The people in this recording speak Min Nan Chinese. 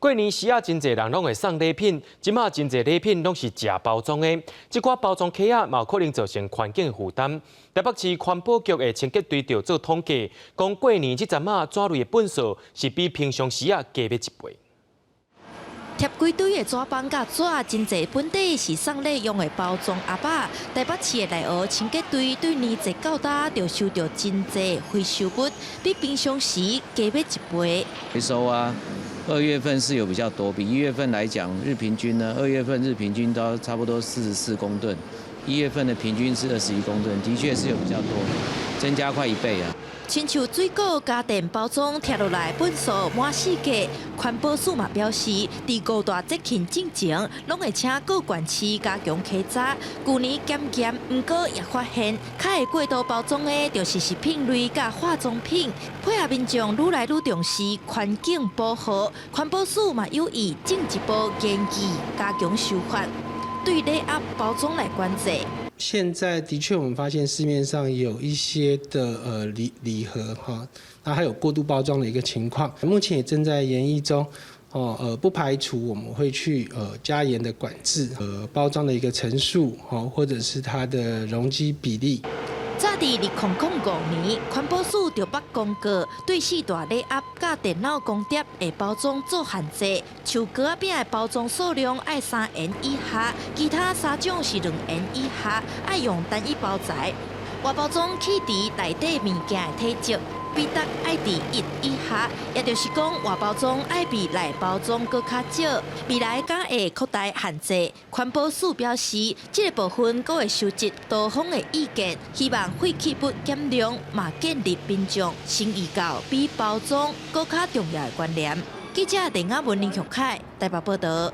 過年時仔真濟人攏會送禮品，這馬真濟禮品攏是食包裝的，這寡包裝盒仔嘛有可能造成環境負擔。台北市環保局的清潔隊就做統計，講過年這陣仔紙類的糞掃是比平常時仔加欲一倍。貼幾堆的紙板佮紙，真濟本底是送禮用的包裝盒仔。台北市的內湖清潔隊對年節到今就收著真濟回收物，比平常時加欲一倍。回收啊，2月份是有比較多，比1月份來講，日平均呢，2月份日平均都差不多44公噸，1月份的平均是21公噸，的確是有比較多，增加快一倍啊。親像水果、家電包裝拆落來，糞掃滿四界。環保署嘛表示，佇五大節慶進前，攏會請各縣市加強稽查。舊年檢驗，毋過也發現，較會過度包裝的，就是食品類佮化妝品。配合民眾愈來愈重視環境保護，環保署嘛有意進一步研究加強修法，對禮盒包裝來管制。現在的確，我們發現市面上有一些的禮盒哈，那還有過度包裝的一個情況，目前也正在研議中，哦不排除我們會去加嚴的管制包裝的一個層數，或者是它的容積比例。早佇2005年，環保署就捌公告，對四大禮盒佮電腦光碟的包裝做限制，像糕仔餅的包裝數量愛3円以下，其他三種是2円以下，愛用單一包材。外包裝去除內底物件的體積，比率愛佇1以下，也就是講外包裝愛比內包裝閣較少。未來敢會擴大限制？環保署表示，這個部分閣會收集多方的意見，希望廢棄物減量，嘛建立民眾心意到比包裝閣較重要的觀念。記者鄧亞文、林玉凱台北報道。